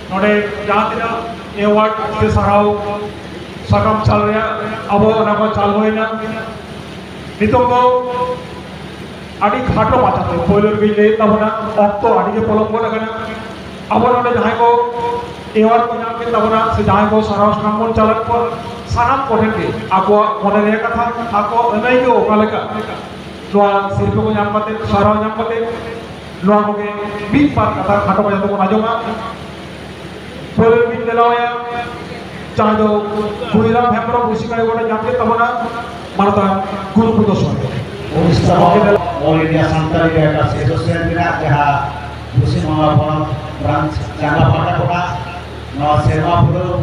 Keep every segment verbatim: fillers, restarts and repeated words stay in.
ᱱᱚᱰᱮ ᱡᱟᱦᱟᱸ ᱛᱤᱱᱟᱹᱜ ᱮᱣᱟᱨᱰ ᱥᱮ ᱥᱟᱨᱦᱟᱣ ᱥᱟᱠᱟᱢ ᱪᱟᱞ ᱨᱮᱭᱟᱜ ᱟᱵᱚ ᱚᱱᱟ ᱠᱚ ᱪᱟᱞ ᱦᱩᱭᱱᱟ᱾ ᱱᱤᱛᱚᱜ ᱫᱚ ᱟᱹᱰᱤ ᱠᱷᱟᱴᱚ ᱢᱟᱪᱷᱟᱛᱮ ᱯᱳᱭᱞᱳ ᱨᱮᱜᱮᱧ ᱞᱟᱹᱭᱮᱫ ᱛᱟᱵᱚᱱᱟ, ᱚᱠᱛᱚ ᱟᱹᱰᱤ ᱜᱮ ᱯᱚᱞᱚᱢ ᱜᱚᱫ ᱟᱠᱟᱱᱟ᱾ ᱟᱵᱚ ᱱᱚᱰᱮ ᱡᱟᱦᱟᱸᱭ ᱠᱚ ᱮᱣᱟᱨᱰ ᱠᱚ ᱧᱟᱢ ᱠᱮᱫ ᱛᱟᱵᱚᱱᱟ ᱥᱮ ᱡᱟᱦᱟᱸᱭ ᱠᱚ ᱥᱟᱨᱦᱟᱣ ᱥᱟᱠᱟᱢ ᱵᱚᱱ ᱪᱟᱞᱟᱣᱮᱫ ᱠᱚᱣᱟ, ᱥᱟᱱᱟᱢ ᱠᱚᱴᱷᱮᱱ ᱜᱮ ᱟᱠᱚᱣᱟᱜ ᱢᱚᱱᱮ ᱨᱮᱭᱟᱜ ᱠᱟᱛᱷᱟ, ᱟᱠᱚ ᱟᱹᱱᱟᱹᱭᱠᱟᱹᱣ ᱚᱠᱟ ᱞᱮᱠᱟ ᱱᱚᱣᱟ ᱥᱤᱨᱯᱟᱹ ᱠᱚ ᱧᱟᱢ ᱠᱟᱛᱮ, ᱥᱟᱨᱦᱟᱣ ᱧᱟᱢ ᱠᱟᱛᱮ, ᱱᱚᱣᱟ ᱠᱚᱜᱮ ᱢᱤᱫ ᱵᱟᱨ ᱠᱟᱛᱷᱟ ᱠᱷᱟᱴᱚ ᱢᱟᱪᱷᱟ ᱛᱮᱵᱚᱱ ᱟᱸᱡᱚᱢᱟ᱾ ᱯᱳᱭᱞᱳ ᱵᱤᱱ ᱫᱮᱞᱟᱣᱟᱭᱟ ᱡᱟᱦᱟᱸᱭ ᱫᱚ ᱜᱩᱨᱤᱨᱟᱢ ᱦᱮᱢᱵᱨᱚᱢ ᱨᱩᱥᱤᱠᱟ ᱮᱣᱟᱨᱰ ᱮ ᱧᱟᱢ ᱠᱮᱫ ᱛᱟᱵᱚᱱᱟ, ᱢᱟᱱᱚᱛᱟᱱ ᱜᱩᱨᱩ ᱯᱨᱚᱫᱚᱨ ᱥᱚᱨᱮᱱ᱾ ᱩᱲᱤᱥᱥᱟ ᱜᱚᱢᱠᱮ ᱫᱮᱞᱟ᱾ All India Santali academy association ᱨᱮᱱᱟᱜ ᱡᱟᱦᱟᱸ ᱯᱚᱥᱪᱤᱢ ᱵᱟᱝᱞᱟ ᱯᱚᱱᱚᱛ ᱵᱨᱟᱧᱪ ᱪᱟᱸᱜᱟ ᱯᱟᱦᱴᱟ ᱠᱷᱚᱱᱟᱜ ᱱᱚᱣᱟ ᱥᱮᱨᱢᱟ ᱯᱩᱨᱟᱹᱣ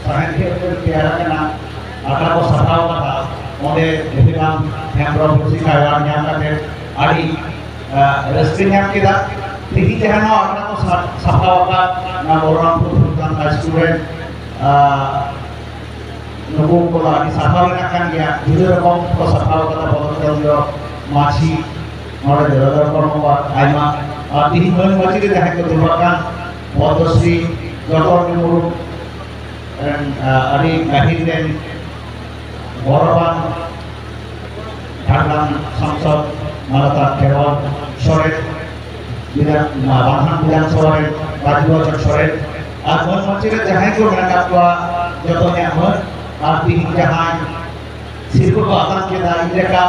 ᱥᱟᱶᱦᱮᱫ ᱠᱷᱮᱞ ᱛᱮᱭᱟᱨ ᱟᱠᱟᱱᱟ, ᱟᱠᱷᱲᱟ ᱠᱚ ᱥᱟᱯᱲᱟᱣ ᱟᱠᱟᱫᱟ, ᱚᱸᱰᱮ ᱜᱩᱨᱤᱨᱟᱢ ᱦᱮᱢᱵᱨᱚᱢ ᱨᱩᱥᱤᱠᱟ ᱮᱣᱟᱨᱰ ᱧᱟᱢ ᱠᱟᱛᱮ ᱟᱹᱰᱤ ᱟᱸ, ᱨᱟᱹᱥᱠᱟᱹ ᱧᱟᱢ ᱠᱮᱫᱟ᱾ ᱛᱮᱦᱮᱧ ᱡᱟᱦᱟᱸ ᱱᱚᱣᱟ ᱟᱠᱷᱲᱟ ᱠᱚ ᱥᱟ-, ᱥᱟᱯᱲᱟᱣ ᱟᱠᱟᱫ ᱱᱚᱣᱟ ᱵᱚᱞᱚᱨᱟᱢᱯᱩᱨ ᱯᱷᱩᱞᱴᱟᱱ ᱦᱟᱭ ᱥᱠᱩᱞ ᱨᱮᱱ, ᱟᱸ, ᱱᱩᱠᱩ ᱠᱚᱫᱚ ᱟᱹᱰᱤ ᱥᱟᱯᱷᱟ ᱨᱮᱱᱟᱜ ᱠᱟᱱ ᱜᱮᱭᱟ, ᱡᱩᱫᱟᱹ ᱨᱚᱠᱚᱢ ᱠᱚ ᱥᱟᱯᱲᱟᱣ ᱟᱠᱟᱫᱟ᱾ ᱵᱚᱫᱚᱞ ᱪᱚᱱᱫᱨᱚ ᱢᱟᱹᱡᱷᱤ, ᱱᱚᱰᱮ ᱡᱚᱞᱚᱫᱷᱚᱨ ᱠᱚᱨᱢᱚᱠᱟᱨ, ᱟᱭᱢᱟ, ᱟᱨ ᱛᱮᱦᱮᱧ ᱢᱟᱹᱱ ᱢᱟᱹᱡᱷᱤ ᱨᱮ ᱡᱟᱦᱟᱸᱭ ᱠᱚ ᱫᱩᱲᱩᱵ ᱟᱠᱟᱱ ᱯᱚᱫᱽᱢᱚᱥᱨᱤ ᱡᱚᱛᱚᱱ ᱢᱩᱨᱢᱩ, ᱨᱮᱱ, ᱟ, ᱟᱹᱰᱤ ᱜᱟᱹᱦᱤᱨ ᱨᱮᱱ ᱜᱚᱨᱚᱵᱟᱱ ᱡᱷᱟᱲᱜᱨᱟᱢ ᱥᱟᱝᱥᱚᱫ ᱢᱟᱱᱚᱛᱟᱱ ᱠᱷᱮᱨᱣᱟᱞ ᱥᱚᱨᱮᱱ, ᱵᱤᱫᱷᱟᱱ, ᱢᱟᱱᱵᱷᱟᱱ ᱵᱤᱫᱷᱟᱱ ᱥᱚᱵᱷᱟ ᱨᱮᱱ ᱨᱟᱡᱽ ᱞᱳᱪᱚᱱ ᱥᱚᱨᱮᱱ, ᱟᱨ ᱢᱟᱹᱱ ᱢᱚᱱᱪᱤ ᱨᱮ ᱡᱟᱦᱟᱸᱭ ᱠᱚ ᱢᱮᱱᱟᱜ ᱟᱠᱟᱫ ᱠᱚᱣᱟ, ᱡᱚᱛᱚ ᱜᱮ ᱢᱟᱹᱱ᱾ ᱟᱨ ᱛᱤᱦᱤᱧ ᱡᱟᱦᱟᱸᱭ ᱥᱤᱨᱯᱟᱹ ᱠᱚ ᱟᱛᱟᱝ ᱠᱮᱫᱟ ᱤᱧ ᱞᱮᱠᱟ,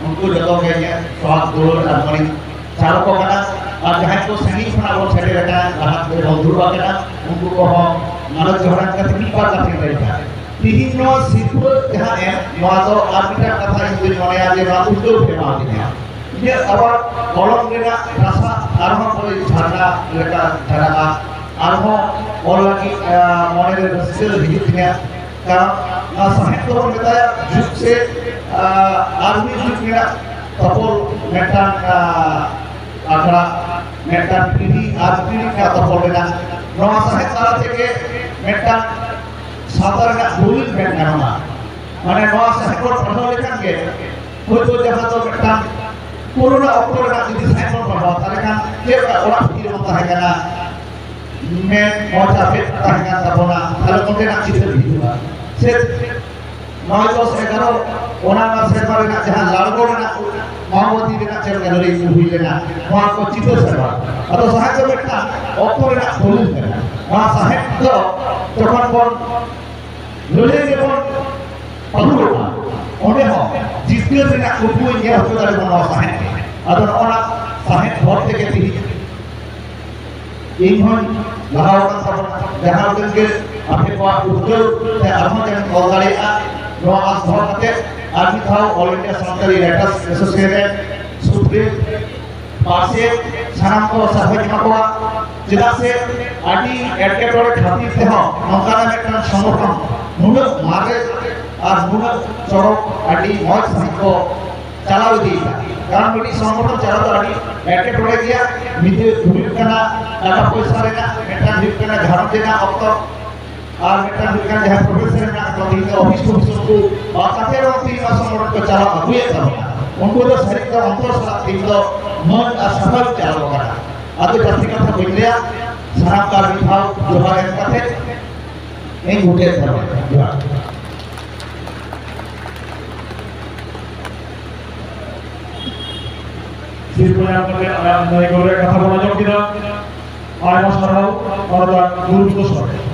ᱩᱱᱠᱩ ᱡᱚᱛᱚ ᱜᱮ ᱤᱧᱟᱹᱜ ᱥᱚᱦᱟᱜ ᱫᱩᱞᱟᱹᱲ ᱟᱨ ᱢᱟᱹᱱᱤᱧ ᱪᱟᱞ ᱟᱠᱚ ᱠᱟᱱᱟ᱾ ᱟᱨ ᱡᱟᱦᱟᱸᱭ ᱠᱚ ᱥᱟᱺᱜᱤᱧ ᱠᱷᱚᱱᱟᱜ ᱵᱚᱱ ᱥᱮᱴᱮᱨ ᱟᱠᱟᱱᱟ, ᱞᱟᱦᱟ ᱛᱮ ᱵᱚᱱ ᱫᱩᱲᱩᱵ ᱟᱠᱟᱱᱟ, ᱩᱱᱠᱩ ᱠᱚᱦᱚᱸ ᱜᱟᱞᱚᱪ ᱡᱚᱦᱟᱨ ᱠᱟᱛᱮ ᱢᱤᱫ ᱵᱟᱨ ᱠᱟᱛᱷᱟᱧ ᱞᱟᱹᱭ ᱮᱫᱟ᱾ ᱛᱤᱦᱤᱧ ᱱᱚᱣᱟ ᱥᱤᱨᱯᱟᱹ ᱡᱟᱦᱟᱸ ᱮᱢ, ᱱᱚᱣᱟ ᱫᱚ ᱟᱨ ᱢᱤᱫᱴᱟᱝ ᱠᱟᱛᱷᱟ ᱤᱧ ᱫᱩᱧ ᱢᱚᱱᱮᱭᱟ ᱡᱮ ᱱᱚᱣᱟ ᱩᱫᱽᱜᱟᱹᱣ ᱯᱮ ᱮᱢᱟᱣᱟᱫᱤᱧᱟ᱾ ᱤᱧᱟᱹᱜ ᱟᱵᱟᱨ ᱠᱚᱞᱚᱢ ᱨᱮᱱᱟᱜ ᱨᱟᱥᱟ ᱟᱨᱦᱚᱸ ᱦᱚᱭ ᱡᱷᱟᱨᱱᱟ ᱞᱮᱠᱟ ᱡᱷᱟᱨᱱᱟᱜᱼᱟ, ᱟᱨᱦᱚᱸ ᱚᱞ ᱞᱟᱹᱜᱤᱫ, ᱟᱸ, ᱢᱚᱱᱮ ᱨᱮ ᱨᱟᱹᱥᱠᱟᱹ ᱦᱤᱡᱩᱜ ᱛᱤᱧᱟ᱾ ᱠᱟᱨᱚᱱ ᱱᱚᱣᱟ ᱥᱟᱶᱦᱮᱫ ᱫᱚᱵᱚᱱ ᱢᱮᱛᱟᱭᱟ ᱡᱩᱜᱽ ᱥᱮ, ᱟᱸ, ᱟᱨ ᱢᱤᱫ ᱡᱩᱜᱽ ᱨᱮᱱᱟᱜ ᱛᱚᱯᱚᱞ ᱢᱤᱫᱴᱟᱝ, ᱟᱸ, ᱟᱠᱷᱲᱟ, ᱢᱤᱫᱴᱟᱝ ᱯᱤᱲᱦᱤ ᱟᱨ ᱯᱤᱲᱦᱤ ᱨᱮᱱᱟᱜ ᱛᱚᱯᱚᱞ ᱨᱮᱱᱟᱜ ᱱᱚᱣᱟ ᱥᱟᱶᱦᱮᱫ ᱛᱟᱞᱟ ᱛᱮᱜᱮ ᱢᱤᱫᱴᱟᱝ ᱥᱟᱶᱛᱟ ᱨᱮᱱᱟᱜ ᱫᱚᱞᱤᱞ ᱢᱮᱱ ᱜᱟᱱᱚᱜᱼᱟ᱾ ᱢᱟᱱᱮ ᱱᱚᱣᱟ ᱥᱟᱶᱦᱮᱫ ᱵᱚᱱ ᱯᱟᱲᱦᱟᱣ ᱞᱮᱠᱷᱟᱱ ᱜᱮ ᱦᱳᱭᱛᱳ ᱡᱟᱦᱟᱸ ᱫᱚ ᱢᱤᱫᱴᱟᱝ ᱯᱩᱨᱳᱱᱟ ᱚᱠᱛᱚ ᱨᱮᱱᱟᱜ ᱡᱩᱫᱤ ᱥᱟᱶᱦᱮᱫ ᱵᱚᱱ ᱯᱟᱲᱦᱟᱣᱟ, ᱛᱟᱦᱚᱞᱮ ᱠᱷᱟᱱ ᱪᱮᱫ ᱞᱮᱠᱟ ᱚᱲᱟᱜ ᱵᱷᱤᱛᱤᱨ ᱨᱮᱵᱚᱱ ᱛᱟᱦᱮᱸ ᱠᱟᱱᱟ, ᱢᱮᱫ ᱢᱚᱪᱟ ᱯᱷᱮᱰ ᱛᱟᱦᱮᱸ ᱠᱟᱱ ᱛᱟᱵᱚᱱᱟ, ᱛᱟᱦᱞᱮ ᱚᱸᱰᱮᱱᱟᱜ ᱪᱤᱛᱟᱹᱨ ᱦᱤᱡᱩᱜᱼᱟ᱾ ᱥᱮ ᱱᱚᱭ ᱫᱚᱥ ᱮᱜᱟᱨᱚ, ᱚᱱᱟ ᱚᱱᱟ ᱥᱮᱨᱢᱟ ᱨᱮᱱᱟᱜ ᱡᱟᱦᱟᱸ ᱞᱟᱲᱜᱚ ᱨᱮᱱᱟᱜ ᱢᱟᱣᱵᱟᱫᱤ ᱨᱮᱱᱟᱜ ᱪᱮᱫ ᱞᱮᱠᱟ ᱞᱟᱹᱲᱦᱟᱹᱭ ᱠᱚ ᱦᱩᱭ ᱞᱮᱱᱟ, ᱱᱚᱣᱟ ᱠᱚ ᱪᱤᱛᱟᱹᱨ ᱥᱮᱨᱣᱟ᱾ ᱟᱫᱚ ᱥᱟᱦᱮᱵ ᱫᱚ ᱢᱤᱫᱴᱟᱝ ᱚᱠᱛᱚ ᱨᱮᱱᱟᱜ ᱫᱚᱞᱤᱞ ᱠᱟᱱᱟ᱾ ᱱᱚᱣᱟ ᱥᱟᱦᱮᱵ ᱫᱚ ᱡᱚᱠᱷᱚᱱ ᱵᱚᱱ ᱞᱟᱹᱲᱦᱟᱹᱭ ᱨᱮᱵᱚᱱ ᱯᱟᱹᱦᱩᱲᱚᱜᱼᱟ, ᱚᱸᱰᱮ ᱦᱚᱸ ᱡᱤᱛᱠᱟᱹᱨ ᱨᱮᱱᱟᱜ ᱠᱩᱠᱢᱩᱭ ᱧᱮᱞ ᱦᱚᱪᱚ ᱫᱟᱲᱮ ᱵᱚᱱᱟ ᱱᱚᱣᱟ ᱥᱟᱦᱮᱵ᱾ ᱟᱫᱚ ᱱᱚᱜᱼᱚ ᱱᱟ ᱥᱟᱦᱮᱵ ᱵᱷᱚᱨ ᱛᱮᱜᱮ ᱛᱮᱦᱮᱧ ᱤᱧ ᱦᱚᱸᱧ ᱞᱟᱦᱟ ᱟᱠᱟᱱ ᱛᱟᱵᱚᱱᱟ᱾ ᱡᱟᱦᱟᱸ ᱩᱰᱟᱹᱝ ᱜᱮ ᱟᱯᱮ ᱠᱚᱣᱟᱜ ᱩᱫᱽᱜᱟᱹᱣ ᱛᱮ ᱟᱨᱦᱚᱸ ᱡᱟᱹᱱᱤᱡ ᱚᱞ ᱫᱟᱲᱮᱭᱟᱜᱼᱟ, ᱱᱚᱣᱟ ᱟᱸᱥ ᱫᱚᱦᱚ ᱠᱟᱛᱮ ᱟᱨ ᱢᱤᱫ ᱫᱷᱟᱣ All India Santali Writers Association supreme ᱯᱟᱨᱥᱮ ᱥᱟᱱᱟᱢ ᱠᱚ ᱥᱟᱨᱦᱟᱣ ᱮᱢᱟ ᱠᱚᱣᱟ᱾ ᱪᱮᱫᱟᱜ ᱥᱮ ᱟᱹᱰᱤ ᱮᱴᱠᱮᱴᱚᱬᱮ ᱠᱷᱟᱹᱛᱤᱨ ᱛᱮᱦᱚᱸ ᱱᱚᱝᱠᱟᱱᱟᱜ ᱢᱤᱫᱴᱟᱝ ᱥᱚᱝᱜᱚᱴᱷᱚᱱ ᱱᱩᱱᱟᱹᱜ ᱢᱟᱨᱮ ᱟᱨ ᱱᱩᱱᱟᱹᱜ ᱪᱚᱨᱚᱠ ᱟᱹᱰᱤ ᱢᱚᱡᱽ ᱥᱟᱺᱦᱤᱡ ᱠᱚ ᱪᱟᱞᱟᱣ ᱤᱫᱤᱭᱮᱫᱟ᱾ ᱠᱟᱨᱚᱱ ᱢᱤᱫᱴᱤᱡ ᱥᱚᱝᱜᱚᱴᱷᱚᱱ ᱪᱟᱞᱟᱣ ᱫᱚ ᱟᱹᱰᱤ ᱮᱴᱠᱮᱴᱚᱬᱮ ᱜᱮᱭᱟ᱾ ᱢᱤᱫᱴᱮᱡ ᱦᱩᱭᱩᱜ ᱠᱟᱱᱟ ᱴᱟᱠᱟ ᱯᱚᱭᱥᱟ ᱨᱮᱱᱟᱜ, ᱢᱤᱫᱴᱟᱝ ᱦᱩᱭᱩᱜ ᱠᱟᱱᱟ ᱜᱷᱟᱨᱚᱸᱡᱽ ᱨᱮᱱᱟᱜ ᱚᱠᱛᱚ, ᱟᱨ ᱢᱤᱫᱴᱟᱝ ᱦᱩᱭᱩᱜ ᱠᱟᱱᱟ ᱡᱟᱦᱟᱸ ᱯᱨᱚᱯᱷᱮᱥᱚᱱ ᱨᱮᱱᱟᱜ ᱚᱠᱛᱚ, ᱛᱤᱦᱤᱧ ᱫᱚ ᱚᱯᱷᱤᱥ ᱚᱯᱷᱤᱥ ᱠᱚ ᱵᱟᱫ ᱠᱟᱛᱮ ᱨᱮᱦᱚᱸ ᱛᱤᱦᱤᱧ ᱱᱚᱣᱟ ᱥᱚᱝᱜᱚᱴᱷᱚᱱ ᱠᱚ ᱪᱟᱞᱟᱣ ᱟᱹᱜᱩᱭᱮᱫ ᱛᱟᱵᱚᱱᱟ᱾ ᱩᱱᱠᱩ ᱫᱚ ᱥᱟᱹᱨᱤ ᱫᱚ ᱚᱱᱛᱚᱨ ᱥᱟᱞᱟᱜ ᱛᱤᱦᱤᱧ ᱫᱚ ᱢᱟᱹᱱ ᱟᱨ ᱥᱟᱨᱦᱟᱣ ᱪᱟᱞᱟᱣ ᱟᱠᱟᱱᱟ᱾ ᱟᱫᱚ ᱡᱟᱹᱥᱛᱤ ᱠᱟᱛᱷᱟ ᱵᱟᱹᱧ ᱞᱟᱹᱭᱟ, ᱥᱟᱱᱟᱢ ᱠᱚ ᱟᱨ ᱢᱤᱫ ᱫᱷᱟᱣ ᱡᱚᱦᱟᱨ ᱮᱢ ᱠᱟᱛᱮ ᱤᱧ ᱢᱩᱪᱟᱹᱫ ᱮᱫ ᱛᱟᱵᱚᱱᱟ᱾ ᱡᱚᱦᱟᱨ᱾ ᱥᱤᱨᱯᱟᱹ ᱧᱟᱢ ᱠᱟᱛᱮ ᱟᱭᱟᱜ ᱱᱟᱹᱭ ᱜᱚᱲ ᱨᱮ ᱠᱟᱛᱷᱟ ᱵᱚᱱ ᱟᱸᱡᱚᱢ ᱠᱮᱫᱟ᱾ ᱟᱭᱢᱟ ᱥᱟᱨᱦᱟᱣ ᱢᱟᱱᱚᱛᱟᱱ ᱜᱩᱨᱩ ᱵᱤᱠᱚᱥ ᱥᱚᱨᱮᱱ᱾